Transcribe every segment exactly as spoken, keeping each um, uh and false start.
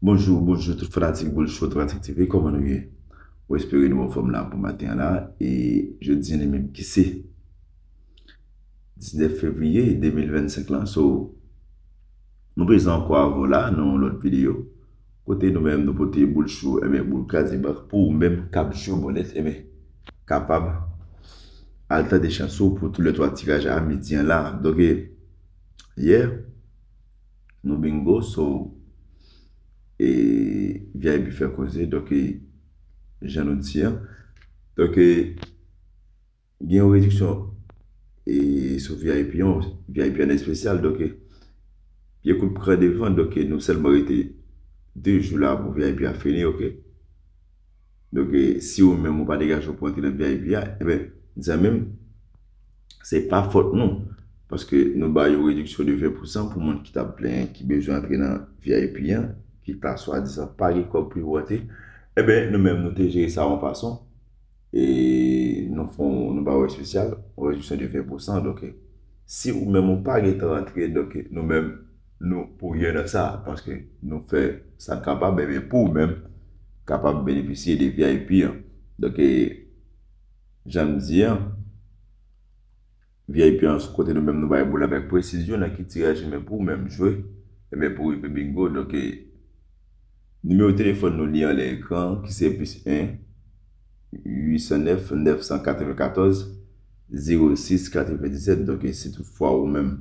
Bonjou, bonjou tout fanatik Boul Show, fanatik T V, kòman nou ye? Mwen espere nou anfòm la pou maten an la, e jodi an li menm ki se diznèf fevriye de mil vennsenk lan, so, nou prezan ankò avè w la nan yon lòt videyo, kote nou menm nou pote Boul Show, enben, boul kraze bank pou ou menm k ap jwe bòlèt, enben, kapab al tante chans ou pou tou lè twa tiraj a midi an la. Donk, yè, nou bingo, so, e, V I P fè koze, donk, e, jan nou di an. Donk, e, gen yon rediksyon, e, sou V I P an, V I P an espesyal, donk, e, pye kout pran devan, donk, e, nou sèlman rete de jou la pou V I P a fini, oke? Donk, e, si ou menm ou pa degaje w pou antre nan V I P a, enben, zanmi m, se pa fòt nou. Paske nou ba yo rediksyon de ven pousan pou moun ki t ap plenyen, ki bezwen antre nan V I P an, ki ta swadizan pa gen kòb pou yo antre. Enben, nou menm, nou te jere sa yon fason. E nou fè yon, nou ba yo espesyal, yon rediksyon de ven pousan. Donk, e, si ou menm ou pa gentan antre, donk, e, nou menm, nou pou ryen nan sa, paske nou fè sa n kapab, enben, pou ou menm, kapab benefisye de V I P an. Donk, e, jan m di an, V I P an, sou kote nou menm, nou bay boul avèk presizyon, nan ki tiraj, enben, pou ou menm jwe, enben, pou rive bingo. Donk, e, nimewo telefòn nou li anlè ekran, ki se plis en, uit san nèf, nèf san katrevenkatòz, zewo sis katrevendisèt. Donk, e, si toutfwa ou menm,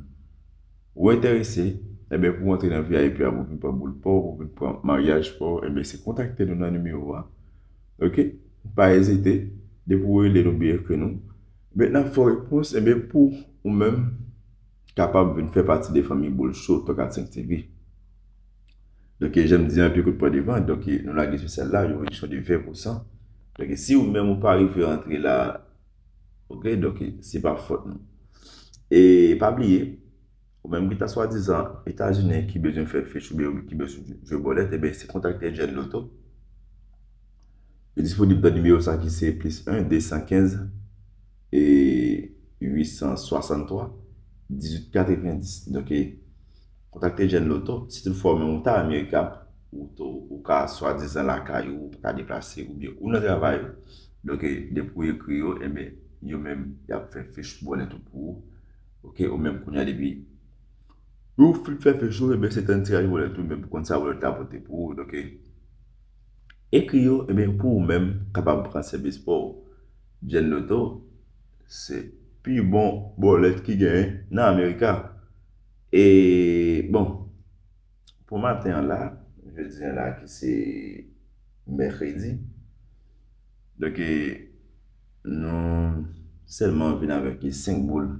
ou enterese, enben, pou w antre nan V I P a, pou w vin pran boul pa w, pou w vin pran maryaj pa w, enben, se kontakte nou nan nimewo a. Oke? Pa ezite, depi w rele nou, byen ekri nou. Enben, n ap fè w repons, enben, pou ou menm kapab vin fè pati de fanmi Boul Show, Tòka senk T V. Donk, jan m di an, pye kout pran devan, donk, nou lage espesyal la, yon rediksyon de ven pousan. Donk, si ou menm ou pa rive rantre la, oke, donk, se pa fòt nou. E pa bliye, ou menm ki ta swadizan Etazini ki bezwen fè fich oubyen ki bezwen jwe bòlèt, enben, se kontakte Jen Loto. Yo disponib nan nimewo sa ki se plis en, de san kenz, e uit san swasanntwa, dizuit katrevendis. Donk, e, kontakte Jen Loto. Si toutfwa ou menm ou ta Amerika, ou to, ou ka swadizan lakay ou, ou pa ka deplase, oubyen ou nan travay ou. Donk, e, depi ou ekri yo, enben, yo menm, y ap fè fich bòlèt ou pou ou. Oke, ou menm kounye a depi ou fin fè fich ou, enben, se tann tiraj bòlèt ou, men pou konn sa bòlèt la pote pou ou. Donk, e, ekri yo, enben, pou ou menm kapab pran sèvis pa w. Jen Loto, se pi bon bòlèt ki genyen nan Amerika. E, bon, pou maten an la, jodi an la, ki se mèkredi, donk, e, nou sèlman vin avèk senk boul.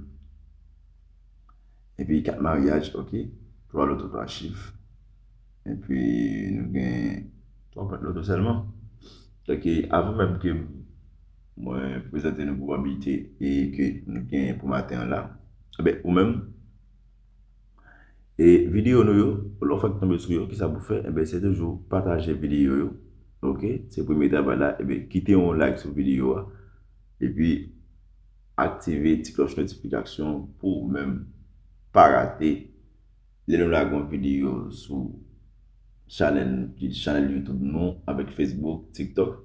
Epi kat maryaj, oke. Twa loto, twa chif. Epi nou gen twa pòt loto sèlman. Donk, e, avan menm ke mwen prezante nou pwobabilite e ke nou gen pou maten an la, enben, ou menm, e videyo nou yo, lè w fèk tonbe sou yo, kisa pou fè? Enben, se toujou pataje videyo yo. Oke? Se premye travay la. Enben, kite yon like sou videyo a. Epi, aktive ti klòch notifikasyon pou ou menm pa rate lè nou lage yon videyo sou chanèl, chanèl YouTube nou, avèk Facebook, TikTok.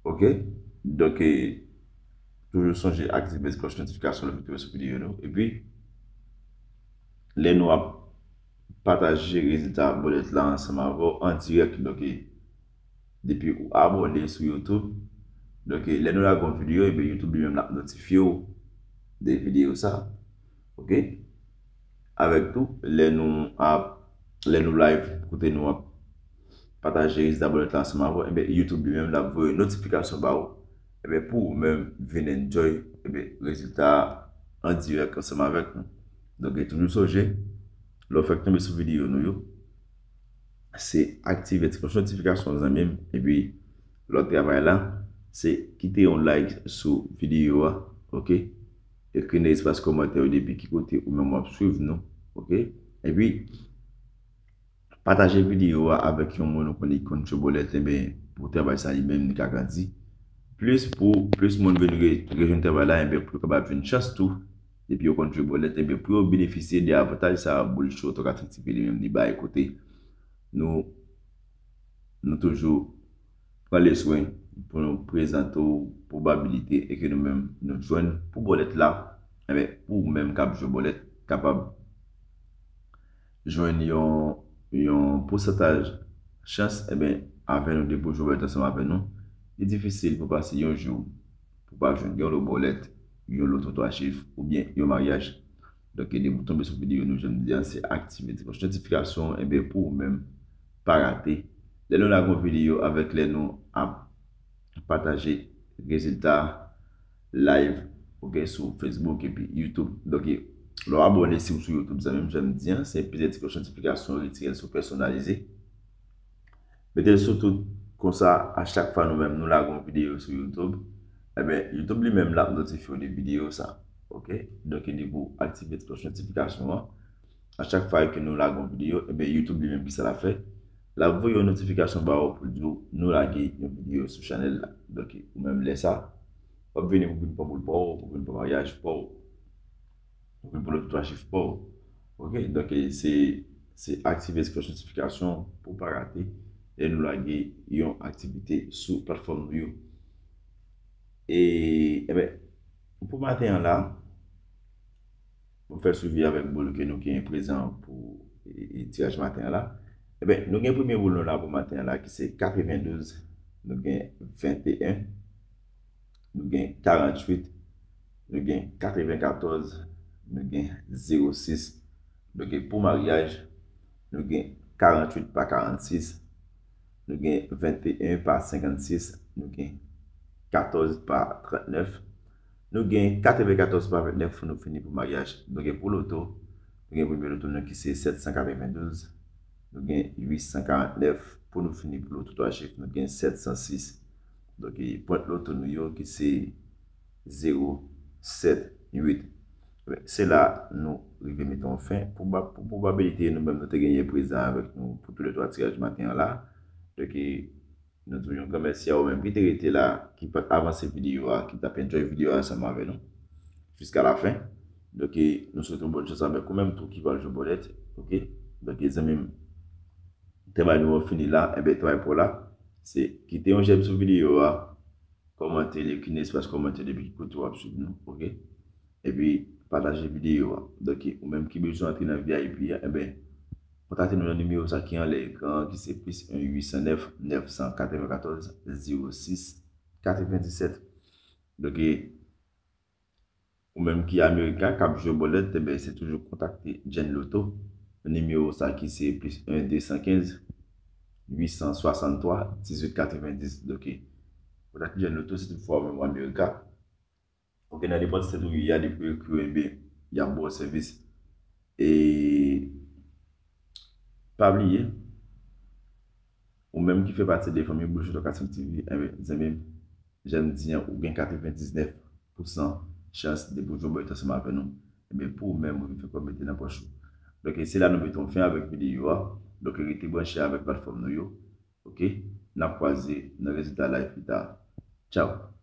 Oke? Donk, e, toujou sonje aktive ti klòch notifikasyon lè w tonbe sou videyo nou. Epi, lè nou ap pataje rezilta bòlèt la ansanm avè w an dirèk. Donk, e, depi ou abòne sou YouTube, donk, e, lè nou lage yon videyo, enben, YouTube li menm l ap notifye w de videyo sa. Oke? Avèk tou, lè nou ap, lè nou live, kote nou ap pataje rezilta bòlèt la ansanm avè w, enben, YouTube li menm l ap voye notifikasyon ba ou, enben, pou ou menm vin enjoy, enben, rezilta a an dirèk ansanm avèk nou. Donk, e toujou sonje, lè w fèk tonbe sou videyo nou yo, se aktive ti klòch notifikasyon, zanmi m. Epi, lòt travay la, se kite yon like sou videyo a, oke? Ekri nan espas kòmantè yo depi ki kote ou menm w ap swiv nou, oke? Epi, pataje videyo a avèk yon moun ou konnen ki konn jwe bòlèt, enben, pou travay sa li menm li ka grandi. Plis pou, plis moun vin re-, rejwenn travay la, enben, pou yo kapab jwenn chans tou, depi yo konn jwe bòlèt, enben, pou yo benefisye de avantaj sa a, Boul Show, Tòka senk T V li menm li bay, kote nou Nou toujou pran le swen pou nou prezante w pwobabilite e ke nou menm nou jwenn pou bòlèt la. Enben, pou ou menm k ap jwe bòlèt, kapab jwenn yon, yon pousantaj chans, enben, avè nou de pou jwe bòlèt ansanm avè nou. Li difisil pou pase yon jou pou pa jwenn yon lo bòlèt, yon loto twa chif, oubyen yon maryaj. Donk, depi w tonbe sou videyo nou jodi a, se aktive ti klòch notifikasyon, enben, pou ou menm pa rate. Lè nou lage yon videyo avèk lè nou ap pataje rezilta live, ok, sou Facebook epi YouTube. Donk, lè w abòne, si w sou YouTube, zanmi m, jan m di an, se peze ti klòch notifikasyon, retire l sou pèsonalize. Mete l sou tout, konsa, a chak fwa nou menm nou lage yon videyo sou YouTube, enben, YouTube li menm l ap notifye w de videyo sa. Ok? Donk, li pou aktive ti klòch notifikasyon an. A chak fwa ke nou lage yon videyo, enben, YouTube li menm, kisa l ap fè? L ap voye yon notifikasyon ba ou pou l di w nou lage yon videyo sou chanèl la. Donk, ou menm lè sa, w ap vini pou vin pran boul pa w, pou vin pran maryaj pa w, pou vin pran loto twa chif pa w. Ok? Donk, se, se aktive ti klòch notifikasyon pou w pa rate lè nou lage yon aktivite sou platfòm nou yo. E, enben, pou maten an la, pou m fè swivi avèk boul ke nou gen prezan pou, e, e, tiraj maten an la. Enben, nou gen premye boul nou la pou maten an la, ki se katrevendouz, nou gen venteyen, nou gen karanntuit, nou gen katrevenkatòz, nou gen zewo sis. Donk, pou maryaj, nou gen karanntuit pa karannsis, nou gen venteyen pa senkannsis, nou gen katòz pa trannèf, nou gen katrevenkatòz pa ventnèf pou nou fini pou maryaj. Donk, pou loto, nou gen premye loto nou ki se sèt san katrevendouz, nou gen uit san karannèf, pou nou fini pou loto twa chif, nou gen sèt san sis. Donk, pwent loto nou yo ki se zewo, sèt, uit. Se la nou rive mete yon fen pou, pou pwobabilite nou menm nou te genyen prezan avèk nou pou toulètwa tiraj maten an la. Donk, nou di w yon gran mèsi a ou menm ki te rete la, ki pa t avanse videyo a, ki t ap enjoy videyo a ansanm avè nou jiska la fen. Donk, nou swete w bòn chans avèk ou menm tou ki pral jwe bòlèt, ok? Donk, zanmi m, travay nou an fini la, enben, travay pa w la, se kite yon jèm sou videyo a, kòmante, li gen espas kòmante depi ki kote w ap swiv nou, ok? Epi, pataje videyo a. Donk, ou menm ki bezwen antre nan V I P a, enben, kontakte nou nan nimewo sa ki anlè ekran an, ki se plis en uit san nèf, nèf san katrevenkatòz, zewo sis, katrevendisèt. Donk, ou menm ki Amerika, k ap jwe bòlèt, enben, se toujou kontakte Jane Lotto. Nimewo sa ki se plis en de san kenz, uit san swasanntwa, dizuit katrevendis. Donk, kontakte Jane Lotto, si toutfwa ou menm ou Amerika. Ok, nan nenpòt sitwasyon ou ye a, depi yo ekri w, enben, y ap ba w sèvis. E pa bliye, ou menm ki fè pati de fanmi Boul Chouchou Kasim T V, enben, zanmi m, jan m di an, ou gen katrevendiznèf pousan chans de pou jwe bòlèt ansanm avè nou. Enben, pou ou menm, ou vin fè kòb mete nan pòch ou. Donk, se la nou mete yon fen avèk videyo a. Donk, rete branche avèk platfòm nou yo. Ok? N ap kwaze nan rezilta live pita. Tchaw!